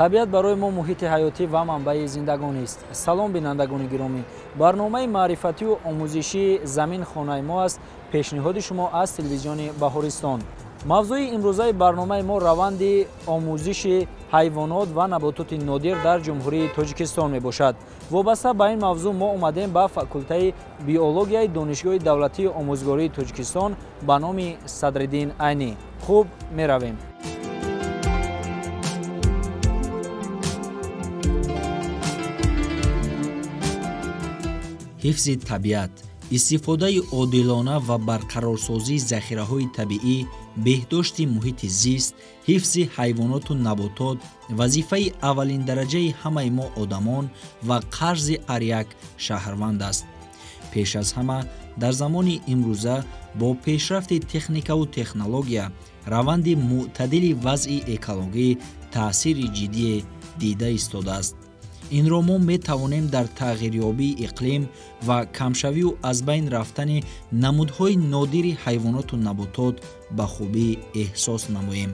Табиат барои мо муҳити ҳаётӣ ва манбаи зиндагонист. Салом, бинандагони гиромӣ. Барномаи маърифатию омӯзишии «Замин хонаи мо аст» пешниҳоди шумо аз телевизиони Баҳористон. Мавзӯи имрӯзаи барномаи мо раванди омӯзиши ҳайвонот ва набототи нодир дар Ҷумҳурии Тоҷикистон мебошад. Вобаста ба ин мавзӯъ мо омадем ба факултаи биологияи Донишгоҳи давлатии омӯзгории Тоҷикистон ба номи Садриддин Айнӣ. Хуб, меравем. Ҳифзи табиат, истифодаи одилона ва барқарорсозии захираҳои табиӣ, беҳдошти муҳити зист, ҳифзи ҳайвоноту наботот вазифаи аввалиндараҷаи ҳамаи мо одамон ва қарзи ҳар як шаҳрванд аст. Пеш аз ҳама, дар замони имрӯза бо пешрафти техникаву технология раванди мӯътадили вазъи экологӣ таъсири ҷиддие дида истодааст. Инро мо метавонем дар тағйирёбии иқлим ва камшавию аз байн рафтани намудҳои нодири ҳайвоноту наботот ба хубӣ эҳсос намоем.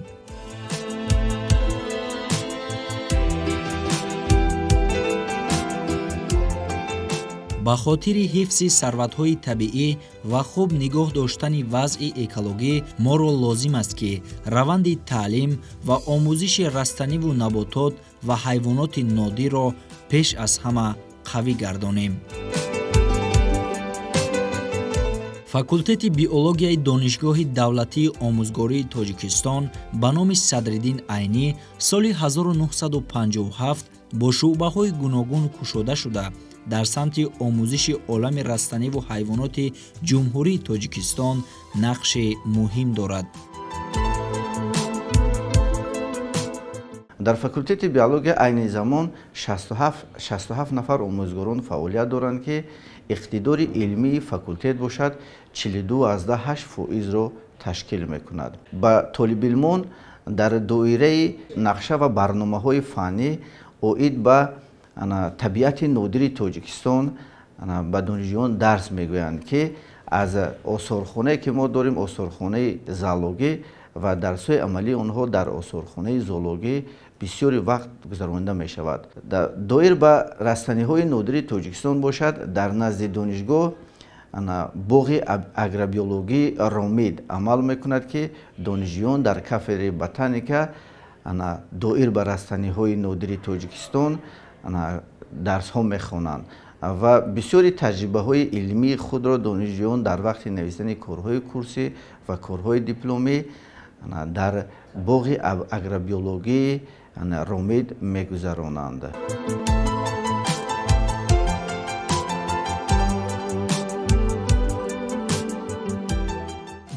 Ба хотири ҳифзи сарватҳои табиӣ ва хуб нигоҳ доштани вазъи экологӣ моро лозим аст, ки раванди таълим ва омӯзиши растаниву наботот ва ҳайвоноти нодирро пеш аз ҳама қавӣ гардонем. Факултети биологияи Донишгоҳи давлатии омӯзгории Тоҷикистон ба номи Садриддин Айнӣ соли 1957 бо шӯъбаҳои гуногун кушода шуда, дар самти омӯзиши олами растаниву ҳайвоноти Ҷумҳурии Тоҷикистон нақши муҳим дорад. Дар факултети биология айни замон 67 нафар омӯзгорон фаъолият доранд, ки иқтидори илмии факултет бошад 42,8 фоизро ташкил мекунад. Ба толибилмон дар доираи нақша ва барномаҳои фаннӣ оид ба табиати нодири Тоҷикистон ба донишҷӯён дарс мегӯянд, ки аз осорхонае, ки мо дорем, осорхонаи зоологӣ, ва дарсҳои амалии онҳо дар осорхонаи зоологӣ бисёри вақт гузаронида мешавад. Доир ба растаниҳои нодири Тоҷикистон бошад, дар назди донишгоҳ боғи агробиологии Ромид амал мекунад, ки донишҷӯён дар кафедраи ботаника доир ба растаниҳои нодири Тоҷикистон дарсҳо мехонанд ва бисёри таҷрибаҳои илмии худро донишҷӯён дар вақти нависани корҳои курсӣ ва корҳои дипломӣ дар боғи агробиологии Ромид мегузаронанд.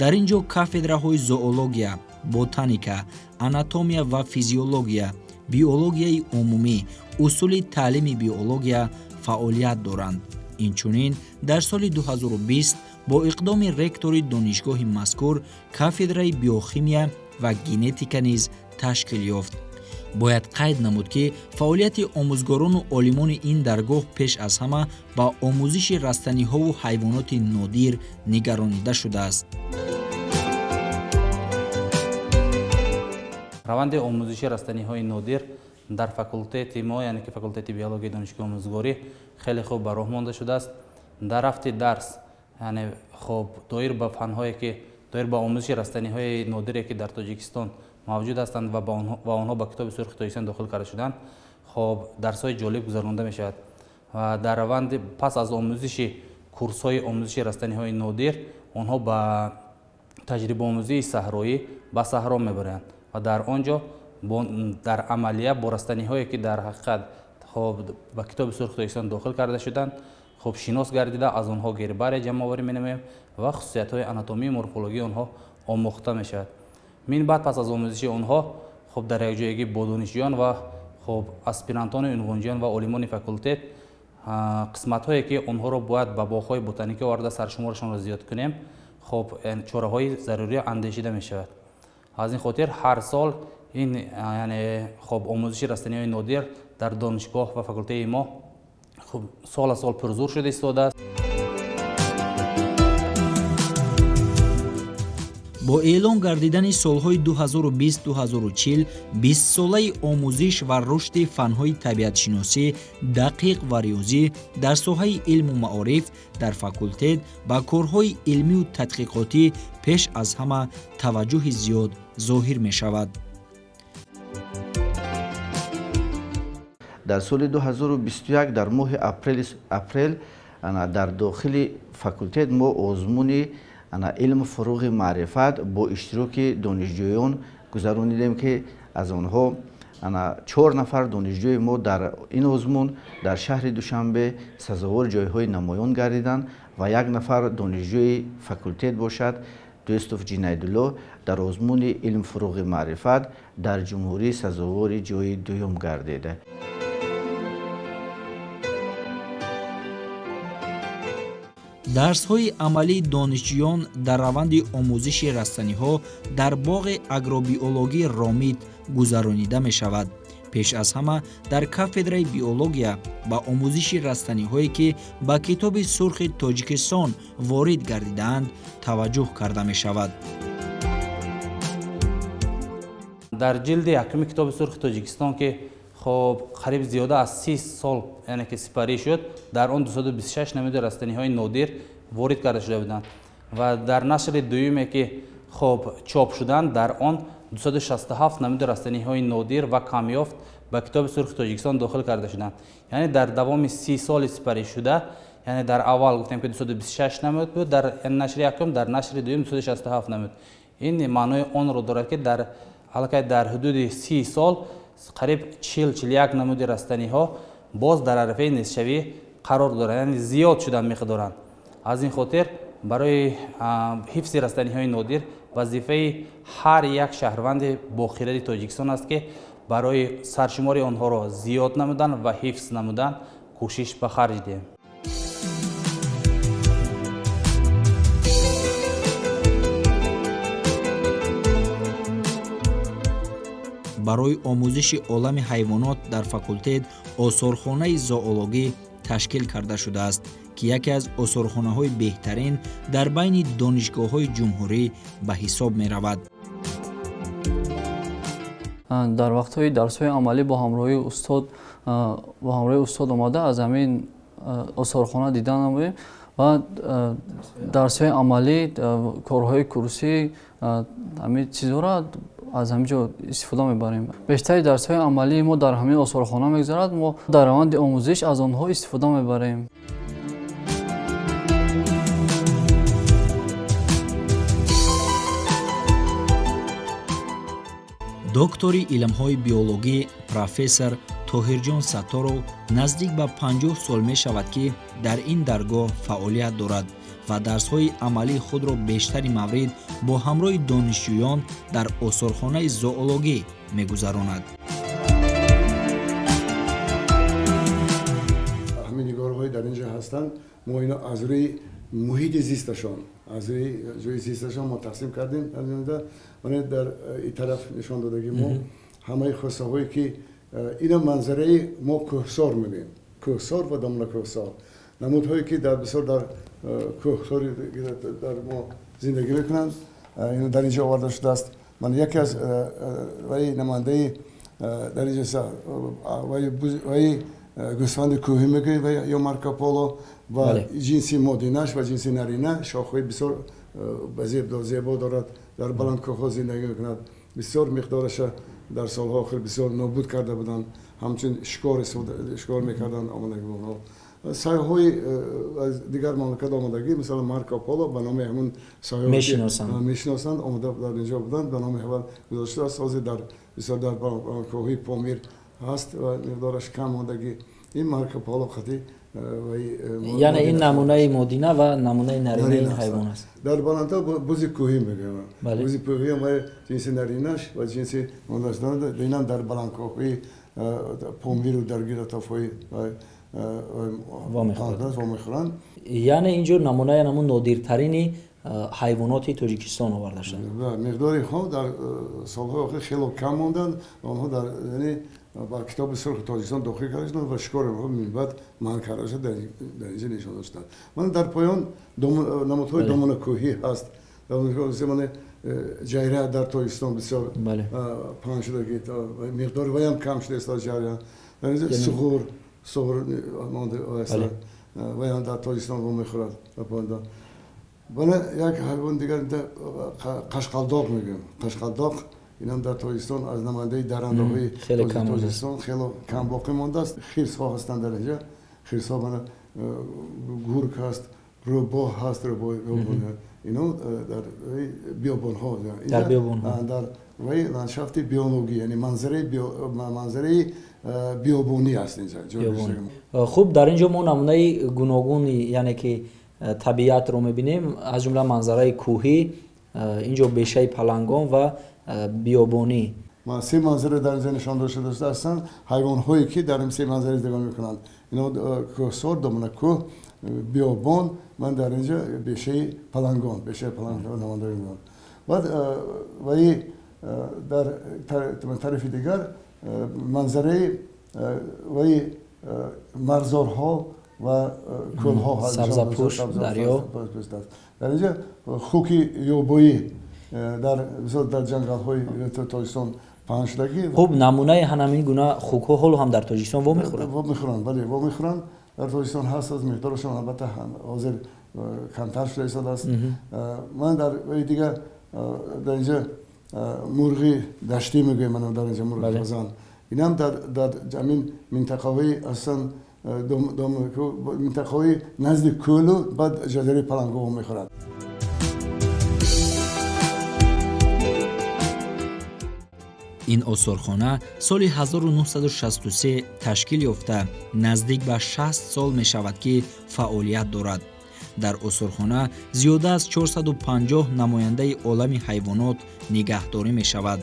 Дар ин ҷо кафедраҳои зоология, ботаника, анатомия ва физиология, биологияи умумӣ, усули таълими биология фаъолият доранд. Инчунин дар соли 2020 бо иқдоми ректори донишгоҳи мазкур кафедраи биохимия ва генетика низ ташкил ёфт. Бояд қайд намуд, ки фаъолияти омӯзгорону олимони ин даргоҳ пеш аз ҳама ба омӯзиши растаниҳову ҳайвоноти нодир нигаронида шудааст. Раванди омӯзиши растаниҳои нодир дар факултети мо, яъне ки факултети биологияи донишгоҳи омӯзгорӣ, хеле хуб ба роҳ монда шудааст. Дар рафти дарс, яъне хуб, доир ба фанҳое, ки доир ба омӯзиши растаниҳои нодире, ки дар Тоҷикистон мавҷуд ҳастанд ва онҳо ба Китоби сурхи Тоҷикистон дохил карда шуданд, хуб, дарсҳои ҷолиб гузаронда мешавад. Ва дар раванди пас аз омӯзиши курсҳои омӯзиши растаниҳои нодир онҳо ба таҷрибаомӯзии саҳроӣ ба саҳро мебаранд ва дар он ҷо дар амалия бо растаниҳое, ки дар ҳақиқат хуб ба Китоби сурхи Тоҷикистон дохил карда шуданд, хуб шинос гардида, аз онҳо гербария ҷамъоварӣ менамоем ва хусусиятҳои анатомию морфологии онҳо омӯхта мешавад. Мин баъд пас аз омӯзиши онҳо хуб дар якҷоягӣ бо донишҷӯён ва хуб аспирантону унвонҷӯён ва олимони факултет қисматҳое, ки онҳоро бояд ба боғҳои ботаникӣ оварда саршуморашонро зиёд кунем, хуб чораҳои зарурӣ андешида мешавад. Аз ин хотир ҳар сол ин, яъне хуб, омӯзиши растаниҳои нодир дар донишгоҳ ва факултети мо хуб сол аз сол пурзур шуда истодааст. Бо эълон гардидани солҳои 2020-2040 бистсолаи омӯзиш ва рушди фанҳои табиатшиносӣ, дақиқ ва риёзӣ дар соҳаи илму маориф дар факултет ба корҳои илмию тадқиқотӣ пеш аз ҳама таваҷҷӯҳи зиёд зоҳир мешавад. Дар соли 2021 дар моҳи апрел дар дохили факултет мо озмуни илму фуруғи маърифат бо иштироки донишҷӯён гузаронидем, ки аз онҳо 4 нафар донишҷӯи мо дар ин озмун дар шаҳри Душанбе сазовори ҷойҳои намоён гардиданд ва 1 нафар донишҷӯи факултет бошад, Дӯстов Ҷинайдулло, дар озмуни илм фуруғи маърифат дар ҷумҳурӣ сазовори ҷойи дуюм гардид. Дарсҳои амалии донишҷӯён дар раванди омӯзиши растаниҳо дар боғи агробиологии Ромит гузаронида мешавад. Пеш аз ҳама дар кафедраи биология ба омӯзиши растаниҳое, ки ба Китоби сурхи Тоҷикистон ворид гардидаанд, таваҷҷӯҳ карда мешавад. Дар ҷилди якуми Китоби сурхи Тоҷикистон, ки хоб қариб зиёда аз 30 сол, яъне ки сипарӣ шуд, дар он 226 намуди растаниҳои нодир ворид карда шуда буданд ва дар нашри дуюме, ки хоб чоп шуданд, дар он 267 намуди растаниҳои нодир ва камёфт ба Китоби сурхи Тоҷикистон дохил карда шуданд. Яъне дар давоми 30 соли сипарӣ шуда, яъне дар аввал гуфтем, ки 226 намуд буд дар нашри якум, дар нашри дуюм 267 намуд. Ин маънои онро дорад, ки дар аллакай дар ҳудуди 30 сол қариб 40-41 намуди растаниҳо боз дар арафаи нестшавӣ қарор доранд, яъне зиёд шудан меқдоранд. Аз ин хотир барои ҳифзи растаниҳои нодир вазифаи ҳар як шаҳрванди бохиради Тоҷикистон аст, ки барои саршумори онҳоро зиёд намудан ва ҳифз намудан кӯшиш ба харҷ диҳем. Барои омӯзиши олами ҳайвонот дар факултет осорхонаи зоологӣ ташкил карда шудааст, ки яке аз осорхонаҳои беҳтарин дар байни донишгоҳҳои ҷумҳурӣ ба ҳисоб меравад. Дар вақтҳои дарсҳои амалӣ бо ҳамроҳии устод омада аз ҳамин осорхона дида намоем ва дарсҳои амалӣ, корҳои курсӣ, ҳамин чизҳоро аз ҳамин ҷо истифода мебарем. Бештари дарсҳои амалии мо дар ҳамин осорхона мегузарад. Мо дар раванди омӯзиш аз онҳо истифода мебарем. Доктори илмҳои биологӣ профессор Тоҳирҷон Сатторов наздик ба 50 сол мешавад, ки дар ин даргоҳ фаъолият дорад ва дарсҳои амалии худро бештари маврид бо ҳамроҳи донишҷӯён дар осорхонаи зоологӣ мегузаронад. Ҳамин нигорҳои дар ин ҷо ҳастанд, мо ино аз рӯи муҳити зисташон, аз рӯи ҷои зисташон мо тақсим кардем. Дар ин тараф нишон додагӣ мо ҳамаи хусаҳое, ки ина манзараи мо кӯҳсор мебинем, кӯҳсор ва домна кӯҳсор, намудҳое, ки дар бисёр дар кӯҳсори дар мо зиндагӣ мекунанд, дар ин ҷо оварда шудааст. Ман яке аз ваи намояндаи дар ин ҷо ваи гӯсфанди кӯҳӣ мегӯем ё Марко Поло ва ҷинси модинаш ва ҷинси нарина, шохҳои бисёр зебо дорад, дар баландкӯҳҳо зиндагӣ мекунад. Бисёр миқдораша дар солҳо охир бисёр нобуд карда буданд, ҳамчун шикор мекарданд омадагӣ ба онҳо. Сайёҳҳои аз дигар мамлакат омадагӣ, масалан Марко Поло ба номи ҳамун сайёҳ мешиносанд, омада дар инҷо буданд, ба номи ҳавал гузошта аст. Ҳозир дар бисёр дар кӯҳҳои Помир ҳаст ва миқдораш кам мондагӣ. Ин Марко Поло қатӣ яъне ин намунаи модина ва намунаи наринаи ин ҳайвон аст. Дар баландтар бузи кӯҳӣ мегӯям. Бузи кӯҳӣ ҷинси наринаш ва ҷинси модинаш. Инам дар баландкӯҳҳои Помиру дар гиротофҳои вомехӯранд. Яъне ин ҷо намунаи намун нодиртарини ҳайвоноти Тоҷикистон оварда шуданд. Миқдори ҳо дар солҳои охир хело кам монданд. Онҳо дар яъне ба Китоби сурхи Тоҷикистон дохил карда шуданд ва шикори онҳо минбаъд манъ карда шуд, дар инҷо нишон дода шуданд. Ман дар поён намудҳои доманакӯҳӣ ҳаст. ҷайра дар Тоҷикистон бисёр паҳн шудагӣ, миқдори ваям кам шуда истод ҷайра. Дар инҷа суғур, суғур ваям дар Тоҷикистон вомехӯрад. Бана як ҳайвон дигар қашқалдоқ мегӯем. Қашқалдоқ инам дар Тоҷикистон аз намояндаи дарандаҳои Тоҷикистон хело кам боқӣ мондааст. Хирсҳо ҳастанд дар инҷа. Хирсҳо мана гург ҳаст, рӯбоҳ ҳаст, рӯбоҳ ино дар биёбонҳо, дар вай ландшафти биологӣ, яъне манзараи биёбонӣ аст инҷа. Хуб, дар инҷо мо намунаи гуногуни, яъне ки табиатро мебинем, аз ҷумла манзараи кӯҳӣ, инҷо бешаи палангон ва биёбонӣ. Се манзара дар инҷа нишон дода шуда ҳастанд, ҳайвонҳое ки дар ин се манзара зиндагӣ мекунанд. Ино кӯҳсор, домана кӯҳ, биёбон, ман дар инҷа бешаи палангон, бешаи палангон намояндагӣ мекунанд. Баъд ваи дар тарафи дигар манзараи ваи марзорҳо ва кӯлҳо, сабзапӯш, дарё. Дар инҷа хуки ёбоӣ дар дар ҷангалҳои Тоҷикистон паҳн шудагӣ. Хуб, намунаи ҳамин гуна хукҳо ҳоло ҳам дар Тоҷикистон вомехӯранд? Вомехӯранд, бале, вомехӯранд. Дар Тоҷикистон ҳаст, аз миқдорашон албатта ҳозир камтар шуда истодааст. Ман дар дигар дар инҷа мурғи даштӣ мегӯем, ман дар инҷа мурғи фазан. Инам дар ҳамин минтақаҳои аслан минтақаҳои назди кӯлу баъд ҷазираи паланго вомехӯрад. Ин осорхона соли 1963 ташкил ёфта, наздик ба 60 сол мешавад, ки фаъолият дорад. Дар осорхона зиёда аз 450 намояндаи олами ҳайвонот нигаҳдорӣ мешавад.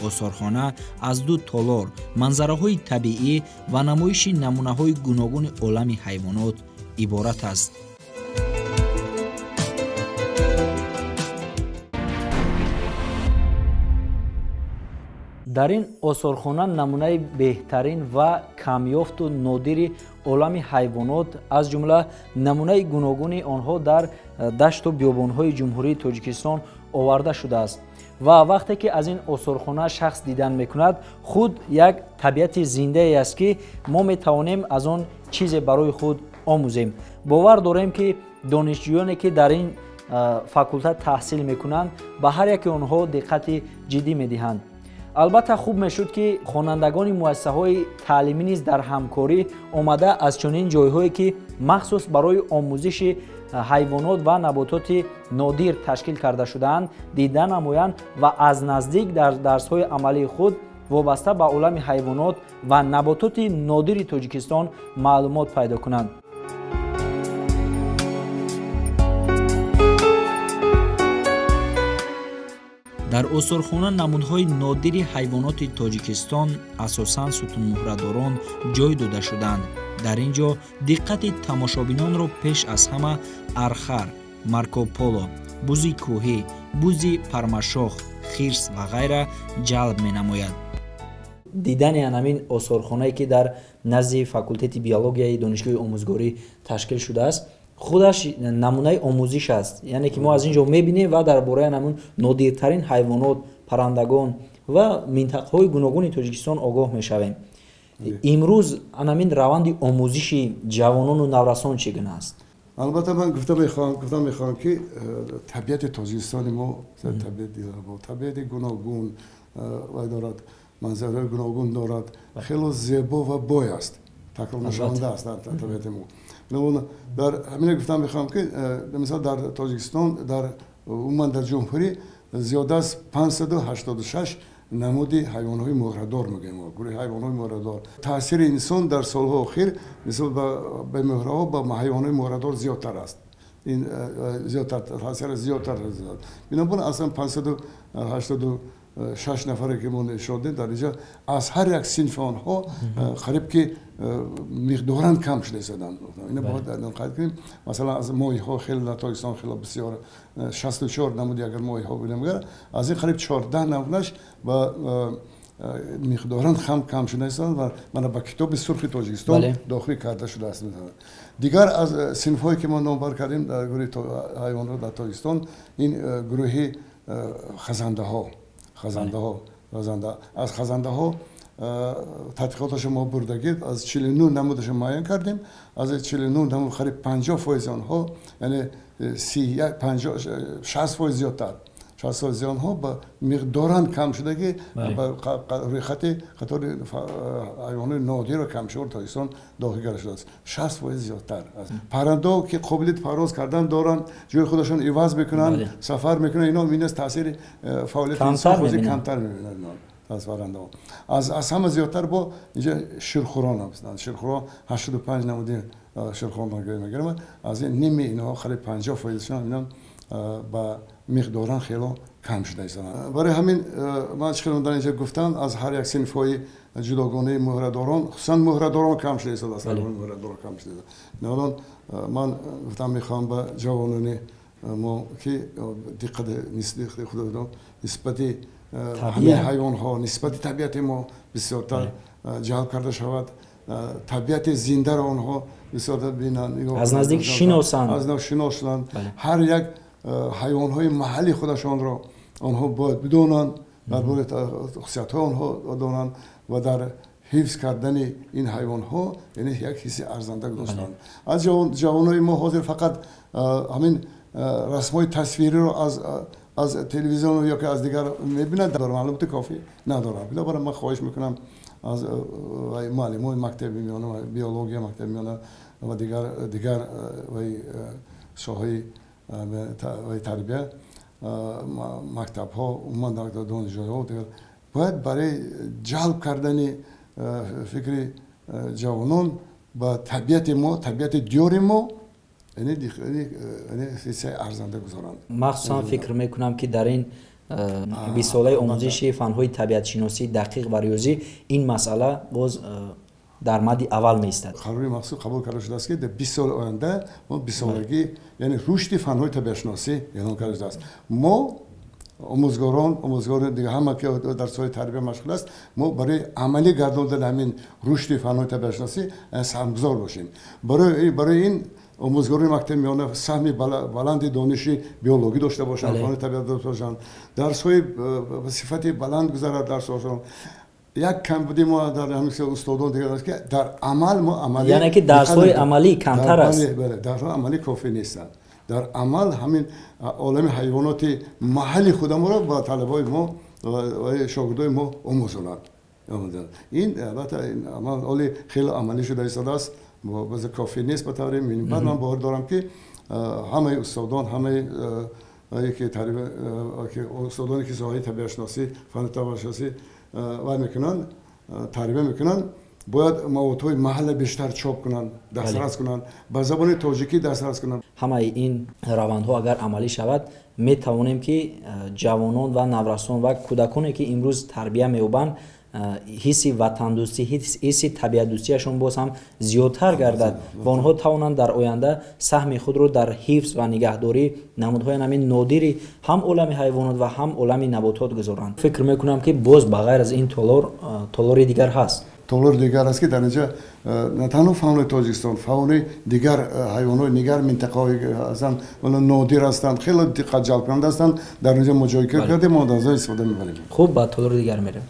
Осорхона аз ду толор, манзараҳои табиӣ ва намоиши намунаҳои гуногуни олами ҳайвонот иборат аст. Дар ин осорхона намунаи беҳтарин ва камёфту нодири олами ҳайвонот, аз ҷумла намунаи гуногуни онҳо дар дашту биёбонҳои Ҷумҳурии Тоҷикистон оварда шудааст. Ва вақте ки аз ин осорхона шахс дидан мекунад, худ як табиати зиндае аст, ки мо метавонем аз он чизе барои худ омӯзем. Бовар дорем, ки донишҷӯёне ки дар ин факултет таҳсил мекунанд, ба ҳар яке онҳо диққати ҷиддӣ медиҳанд. Албатта хуб мешуд, ки хонандагони муассисаҳои таълимӣ низ дар ҳамкорӣ омада аз чунин ҷойҳое, ки махсус барои омӯзиши ҳайвонот ва набототи нодир ташкил карда шудаанд, дида намоянд ва аз наздик дар дарсҳои амалии худ вобаста ба олами ҳайвонот ва набототи нодири Тоҷикистон маълумот пайдо кунанд. Дар осорхона намудҳои нодири ҳайвоноти Тоҷикистон, асосан сутунмуҳрадорон, ҷой дода шуданд. Дар ин ҷо диққати тамошобинонро пеш аз ҳама архар, Марко Поло, бузи кӯҳӣ, бузи пармашох, хирс ва ғайра ҷалб менамояд. Дидани ҳамин осорхонае, ки дар назди факултети биологияи Донишгоҳи омӯзгорӣ ташкил шудааст, худаш намунаи омӯзиш аст. Яъне ки мо аз ин ҷо мебинем ва дар бораи ҳамун нодиртарин ҳайвонот, паррандагон ва минтақаҳои гуногуни Тоҷикистон огоҳ мешавем. Имрӯз ҳамин раванди омӯзиши ҷавонону наврасон чӣ гуна аст? Албатта ман гуфта мехоҳам, ки табиати Тоҷикистони мо табиати гуногун вай дорад, манзараҳои гуногун дорад, хело зебо ва бой аст, такрорнашаванда аст табиати мо. Дар ҳамин гуфтам мехоҳам, ки мисол дар Тоҷикистон, дар умуман дар ҷумҳурӣ зиёда аз 586 намуди ҳайвонҳои муҳрадор мегӯем, гурӯҳи ҳайвонҳои муҳрадор. Таъсири инсон дар солҳои охир мисол ба муҳраҳо, ба ҳайвонҳои муҳрадор зиёдтар аст. Ин зиёдтар таъсир зиёдтар аст. Бинобар аслан 586 нафаре ки мо нишон додем дар инҷо, аз ҳар як синфи онҳо қариб ки миқдоран кам шуда истоданд. Ино бояд қайд кунем. Масалан аз моҳиҳо хеле дар Тоҷикистон хеле бисёр 64 намуди агар моҳиҳо бинем, агар аз ин қариб 14 намунаш ба миқдоран ҳам кам шуда истоданд ва мана ба китоби сурхи Тоҷикистон дохил карда шудааст. Дигар аз синфҳое ки мо номбар кардем дар гурӯҳи ҳайвонот дар Тоҷикистон, ин гурӯҳи хазандаҳо, хазандаҳо, аз хазандаҳо тадқиқоташо мо бурдагӣ аз 49 намудашо муайян кардем. Аз 49 намуд қариб 50% онҳо, яъне 60% зиёдтар, 60% онҳо ба миқдоран кам шудагӣ ба рӯйхати қатори ҳайвонои нодиру камшумори Тоҷикистон дохил карда шудааст. 60% зиёдтар. Паррандаҳо ки қобилияти парвоз кардан доранд, ҷои худашон иваз мекунанд, сафар мекунанд, ино ин аст таъсири фаъолияти инсон камтар мебинанд аз паррандаҳо. Аз ҳама зиёдтар бо инҷа ширхӯрон ҳастанд. Ширхӯрон 85 намуди ширхӯрон мегиранд. Аз ин ними инҳо қариб 50%-шон инам ба миқдоран хело кам шуда истоданд. Барои ҳамин ман чӣ хеле дар инҷа гуфтам, аз ҳар як синфҳои ҷудогонаи муҳрадорон, хусусан муҳрадорон кам шуда истодааст. Муҳрадорон кам шуда истодааст. Ман гуфтам мехоҳам ба ҷавонони мо ки диққати худро нисбати ҳамин ҳайвонҳо, нисбати табиати мо бисёртар ҷалб карда шавад. Табиати зиндаро онҳо бисёртар бинанд, аз наздик шиносанд, аз наздик шиносанд. Ҳар як ҳайвонҳои маҳалли худашонро онҳо бояд бидонанд, дар бораи хусусиятҳои онҳо донанд ва дар ҳифз кардани ин ҳайвонҳо яъне як ҳисси арзанда гузоштанд. Аз ҷавонои мо ҳозир фақат ҳамин расмҳои тасвириро аз телевизион ё ки аз дигар мебинанд, дар маълумоти кофӣ надоранд. Бинобар ман хоҳиш мекунам аз муаллимони мактаби миёна, биология мактаби миёна ва дигар соҳаи тарбия, мактабҳо, умуман донишҷӯҳо бояд барои ҷалб кардани фикри ҷавонон ба табиати мо, табиати диёри мо яъне ҳиссаи арзанда гузоранд. Махсусан фикр мекунам ки дар ин бистсолаи омӯзиши фанҳои табиатшиносӣ, дақиқ ва риёзӣ ин масъала боз дар мадди аввал меистад. Қарори махсус қабул карда шудааст ки дар 20 соли оянда мо бистсолагӣ, яъне рушди фанҳои табиатшиносӣ эълон карда шудааст. Мо омӯзгорон дигар ҳама ки дар соҳаи тарбия машғул аст, мо барои амалӣ гардондани ҳамин рушди фанҳои табиатшиносӣ саҳмгузор бошем. Барои ин омӯзгорони мактаби миёна саҳми баланди дониши биологӣ дошта бошанд, фанҳои табиат дошта бошанд, дарсҳои сифати баланд гузарад дарсҳошон. Як камбуди мо дар ҳамин устодон дигар аст ки дар амал мо амалӣ, яъне ки дарсҳои амалӣ камтар аст. Бале, дарсҳои амалӣ кофӣ нестанд. Дар амал ҳамин олами ҳайвоноти маҳалли худамонро ба талабаҳои мо ва шогирдои мо омӯзонанд. Ин албатта амал оли хеле амалӣ шуда истодааст, боз кофӣ нест ба таври баъд ман бовар дорам ки ҳамаи устодон, ҳамаи устодоне ки соҳаи табиатшиносӣ, фанни табиатшиносӣ вай мекунанд, тарбия мекунанд, бояд маводҳои маҳалла бештар чоп кунанд, дастрас кунанд, ба забони тоҷикӣ дастрас кунанд. Ҳамаи ин равандҳо агар амалӣ шавад, метавонем ки ҷавонон ва наврасон ва кӯдаконе ки имрӯз тарбия меёбанд, ҳисси ватандӯстӣ, ҳисси табиатдӯстияшон боз ҳам зиёдтар гардад ва онҳо тавонанд дар оянда саҳми худро дар ҳифз ва нигаҳдории намудҳои ҳамин нодири ҳам олами ҳайвонот ва ҳам олами наботот гузоранд. Фикр мекунам ки боз ба ғайр аз ин толор, толори дигар ҳаст. Толори дигар аст ки дар инҷа на танҳо фаунаи Тоҷикистон, фаунаи дигар ҳайвонҳои дигар минтақаҳое ҳастанд, нодир ҳастанд, хеле диққат ҷалбкунанда ҳастанд. Дар инҷа мо ҷойгир кардем, мо дар инҷа истифода мебарем. Хуб, ба толори дигар мерем.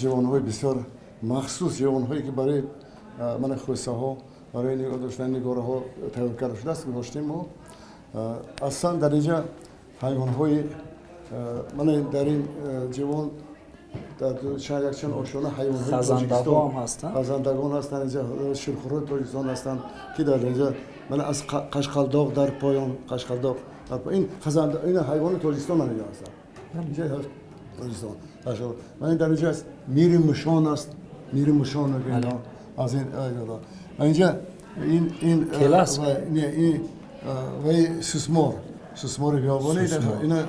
Ҷавонҳои бисёр махсус, ҷавонҳое ки барои мана хӯсаҳо, барои нигоҳ доштани нигораҳо тайёр карда шудааст, гузоштем мо. Аслан дар инҷа ҳайвонҳои мана дар ин ҷавон дар якчанд ошёна ҳайвонҳои Тоҷикистон хазандагон ҳастанд, инҷа ширхӯрҳои Тоҷикистон ҳастанд ки дар инҷа мана аз қашқалдоғ дар поён, қашқалдоғ дар поён, ин хазанда, ин ҳайвони Тоҷикистон инҷа ҳастанд. Инҷа Тоҷикистон. Мана дар инҷа аст мири мушон аст, мири мушон аз ин инҷа ин келас, ин вай сусмор, сусмори биёбонӣ, ина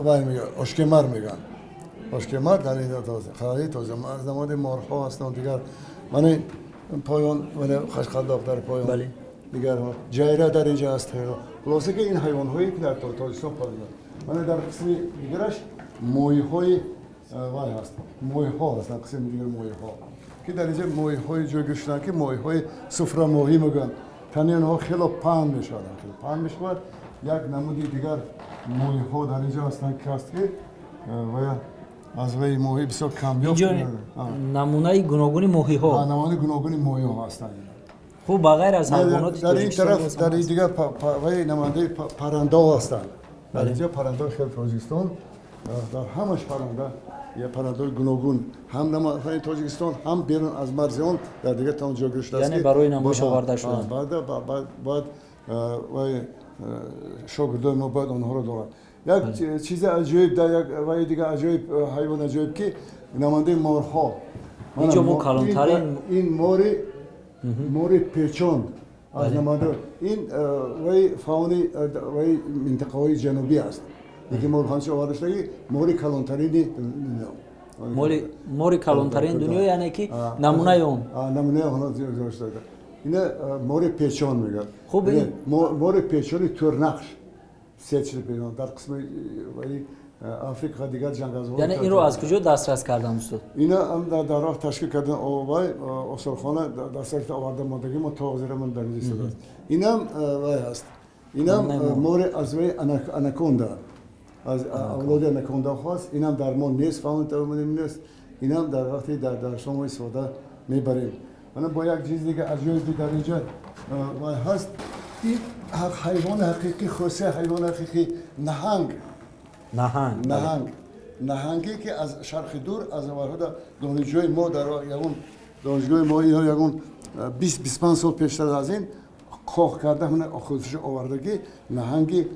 вай мегӯянд, ошкемар мегӯянд. Ошкемар дар ин хари тоза аз намоди морҳо ҳастанд. Дигар мана поён, мана қашқалдоғ дар поён, дигарҳо ҷайра дар инҷа аст. Хулоса ки ин ҳайвонҳое ки дар Тоҷикистон пайдо. Мана дар қисми дигараш моҳиҳои вай ҳаст, моҳиҳо ҳастанд, қисми дигар моҳиҳо ки дар инҷа моҳиҳои ҷойгир шуданд ки моҳиҳои суфрамоҳӣ мегӯянд. Тани онҳо хело паҳн мешавад, хело паҳн мешавад. Як намуди дигар моҳиҳо дар инҷо ҳастанд, ки аст, ки ва аз вай моҳӣ бисёр камёб. Намунаи гуногуни моҳиҳо. Намунаи гуногуни моҳиҳо ҳастанд. Хуб, ба ғайр аз ҳайвонот, дар ин тараф, дар ин дигар вай намояндаи паррандаҳо ҳастанд. Дар инҷо паррандаҳои хеле Тоҷикистон, дар ҳамаш парранда, паррандаҳои гуногун, ҳам намояндаи Тоҷикистон, ҳам берун аз марзи он дар дигар тамом ҷойгир шудааст. Яъне барои намоиш оварда шуданд. Бояд вай шогирдони мо бояд онҳоро доранд. Як чизи аҷоиб дар як вай дигар аҷоиб, ҳайвон аҷоиб, ки намояндаи морҳо. Инҷо мо калонтарин ин мори печон аз намоянда ин вай фауни вай минтақаҳои ҷанубӣ аст. Лекин мор ҳамчун оварда шудаги мори калонтарини дунё. Мори калонтарини дунё, яъне ки намунаи он. Намунаи он шуда. Ина мори печон мегӯяд. Хуб, мори печони тӯрнақш, сетши печон дар қисми вай Африка, дигар ҷангалзор. Яъне инро аз куҷо дастрас кардан, устод? Ина дар роҳ ташкил кардан вай осорхона дастрас оварда мондагӣ, мо то ҳозирамон дар инҷо истодааст. Инам вай аст. Инам мори аз вай анаконда, аз авлоди анакондаҳо аст. Инам дар мо нест, фаҳмонем нест. Инам дар вақти дар дарсҳо мо истифода мебарем. Ана бо як чиз дига аҷоиб дар инҷо вай ҳаст. Ин ҳайвони ҳақиқӣ, хосе ҳайвони ҳақиқӣ, наҳанг. Наҳанг. Наҳанг. Наҳанге ки аз Шарқи Дур, аз аввалҳо донишҷӯи мо дар ягон донишгоҳи мо ино ягон 20-25 сол пештар аз ин коҳ карда, ҳамин худшо овардагӣ, наҳанги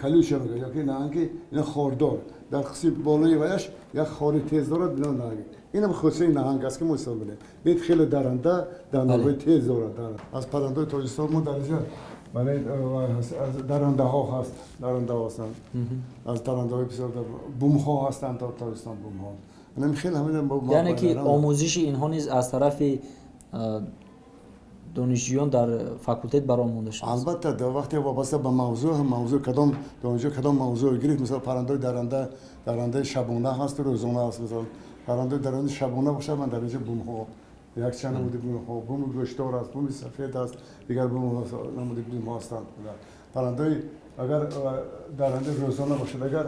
калюча мегӯяд, ёки наҳанги ина хордор, дар қисми болои ваяш як хори тез дорад, бино наҳанг. Инам хусусияти наҳанг аст, ки мо истифода мебарем. Бинед, хеле даранда, дандонҳои тез дорад. Аз паррандаҳои Тоҷикистон мо дар инҷо аз дарандаҳо ҳаст, дарандаҳо ҳастанд. Аз дарандаҳои бисёр бумҳо ҳастанд дар Тоҷикистон, бумҳо. Хеле ҳамин. Яъне ки омӯзиши инҳо низ аз тарафи донишҷӯён дар факултет баром монда шудааст. Албатта, дар вақте вобаста ба мавзӯъ, мавзӯъ кадом донишҷӯ кадом мавзӯъ гирифт, мисол паррандаҳои даранда, дарандаи шабона ҳаст, рӯзона ҳаст, мисол паррандаҳои дарандаи шабона бошад, ман дар инҷо бумҳо, якчанд намуди бумҳо, буми гӯштдор аст, буми сафед аст, дигар бум намуди бумҳо ҳастанд. Паррандаҳои агар дарандаи рӯзона бошад, агар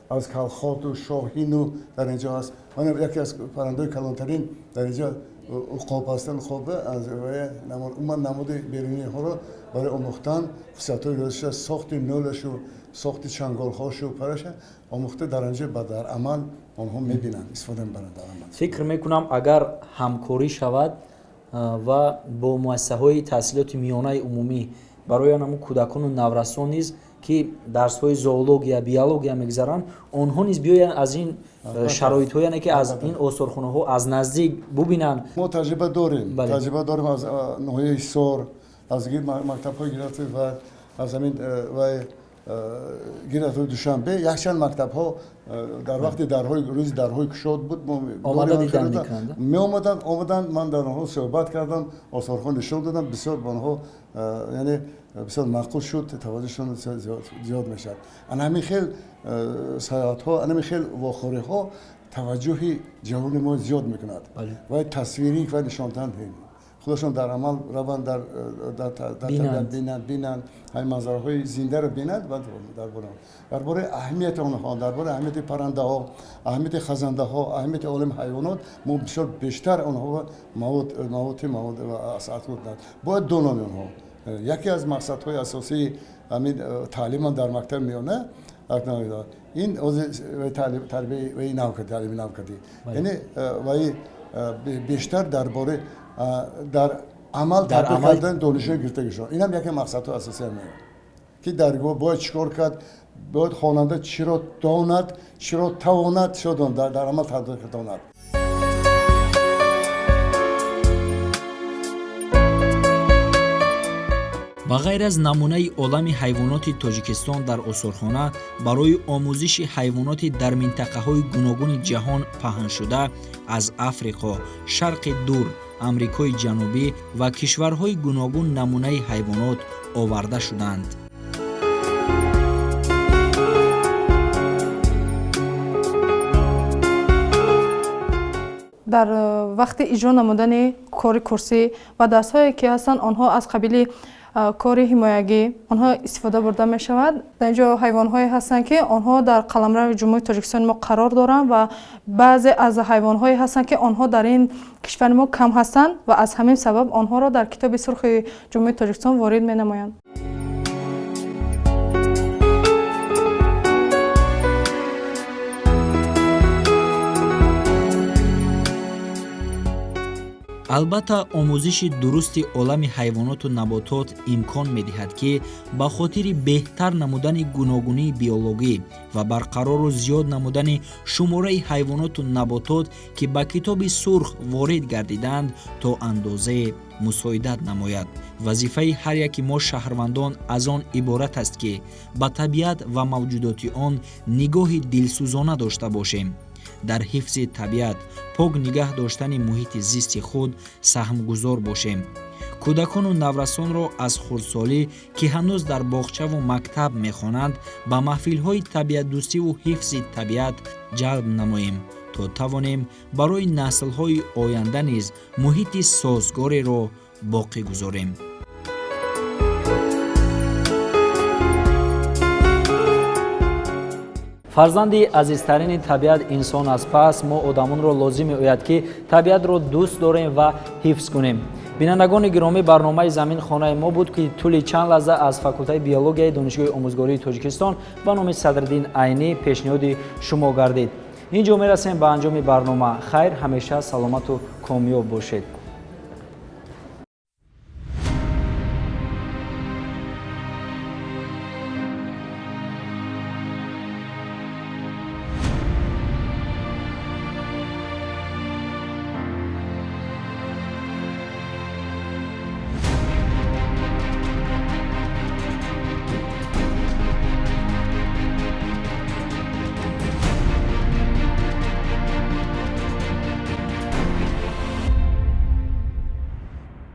аз калхоту шоҳину дар инҷо ҳаст. Ман яке аз паррандаҳои калонтарин дар инҷо уқоб ҳастанд. Уқоб аз умуман намуди беруниҳоро барои омӯхтан, хусусиятҳои рӯзаша, сохти нӯлашу, сохти чанголҳошу, параша омӯхта, дар инҷо ба дар амал онҳо мебинанд, истифода мебаранд дар амал. Фикр мекунам, агар ҳамкорӣ шавад ва бо муассисаҳои таҳсилоти миёнаи умумӣ, барои ҳамун кӯдакону наврасон низ, ки дарсҳои зоология, биология мегузаранд, онҳо низ биёянд, аз ин шароитҳо, яъне ки аз ин осорхонаҳо аз наздик бубинанд. Мо таҷриба дорем, таҷриба дорем аз ноҳияи Ҳисор, аз мактабҳои гиратӣ ва аз ҳамин вай гиратои Душанбе, якчанд мактабҳо дар вақти дарҳои рӯзи дарҳои кушод буд, омада дидан мекунанд. Меомаданд, омаданд, ман дар онҳо суҳбат кардам, осорхона нишон додам, бисёр ба онҳо, яъне бисёр маъқул шуд, таваҷҷӯҳшон зиёд мешавад. Ана ҳамин хел саёҳатҳо, ана ҳамин хел вохӯриҳо таваҷҷӯҳи ҷавони мо зиёд мекунад. Ва тасвирӣ ва нишондан, худашон дар амал раванд, дар табиат бинанд, ҳамин манзараҳои зиндаро бинанд ва дар бораи аҳамияти онҳо, дар бораи аҳамияти паррандаҳо, аҳамияти хазандаҳо, аҳамияти олами ҳайвонот мо бисёр бештар онҳо маводи мавод асар бояд донанд онҳо. Яке аз мақсадҳои асосии ҳамин таълимам дар мактаби миёна ин тарбияи нав, таълими нав кардӣ, яъне вай бештар дар бораи дар амал татбиқ кардани донишҳои гирифтагишон. Инам яке мақсадҳои асосии ҳамин, ки дар бояд чӣ кор кард, бояд хонанда чиро донад, чиро тавонад, чиро дар амал татбиқ донад. Ба ғайр аз намунаи олами ҳайвоноти Тоҷикистон, дар осорхона барои омӯзиши ҳайвоноти дар минтақаҳои гуногуни ҷаҳон паҳншуда, аз Африқо, Шарқи Дур, Амрикои Ҷанубӣ ва кишварҳои гуногун намунаи ҳайвонот оварда шуданд. Дар вақти иҷро намудани кори курсӣ ва дарсҳое ки ҳастанд, онҳо аз қабили кори ҳимоягӣ онҳо истифода бурда мешавад. Дар ин ҷо ҳайвонҳое ҳастанд, ки онҳо дар қаламрави Ҷумҳурии Тоҷикистони мо қарор доранд ва баъзе аз ҳайвонҳое ҳастанд, ки онҳо дар ин кишвари мо кам ҳастанд ва аз ҳамин сабаб онҳоро дар Китоби сурхи Ҷумҳурии Тоҷикистон ворид менамоянд. Албатта, омӯзиши дурусти олами ҳайвоноту наботот имкон медиҳад, ки ба хотири беҳтар намудани гуногунии биологӣ ва барқарору зиёд намудани шумораи ҳайвоноту наботот, ки ба Китоби сурх ворид гардидаанд, то андозае мусоидат намояд. Вазифаи ҳар яки мо шаҳрвандон аз он иборат аст, ки ба табиат ва мавҷудоти он нигоҳи дилсӯзона дошта бошем, дар ҳифзи табиат, пок нигаҳ доштани муҳити зисти худ саҳмгузор бошем. Кӯдакону наврасонро аз хурдсолӣ, ки ҳанӯз дар боғчаву мактаб мехонанд, ба маҳфилҳои табиатдӯстиву ҳифзи табиат ҷалб намоем, то тавонем барои наслҳои оянда низ муҳити созгореро боқӣ гузорем. Фарзанди азизтарини табиат инсон аст. Пас мо одамонро лозим меояд, ки табиатро дӯст дорем ва ҳифз кунем. Бинандагони гиромӣ, барномаи «Замин хонаи мо» буд, ки тӯли чанд лаҳза аз факултаи биологияи Донишгоҳи омӯзгории Тоҷикистон ба номи Садриддин Айнӣ пешниҳоди шумо гардид. Ин ҷо мерасем ба анҷоми барнома. Хайр, ҳамеша саломату комёб бошед.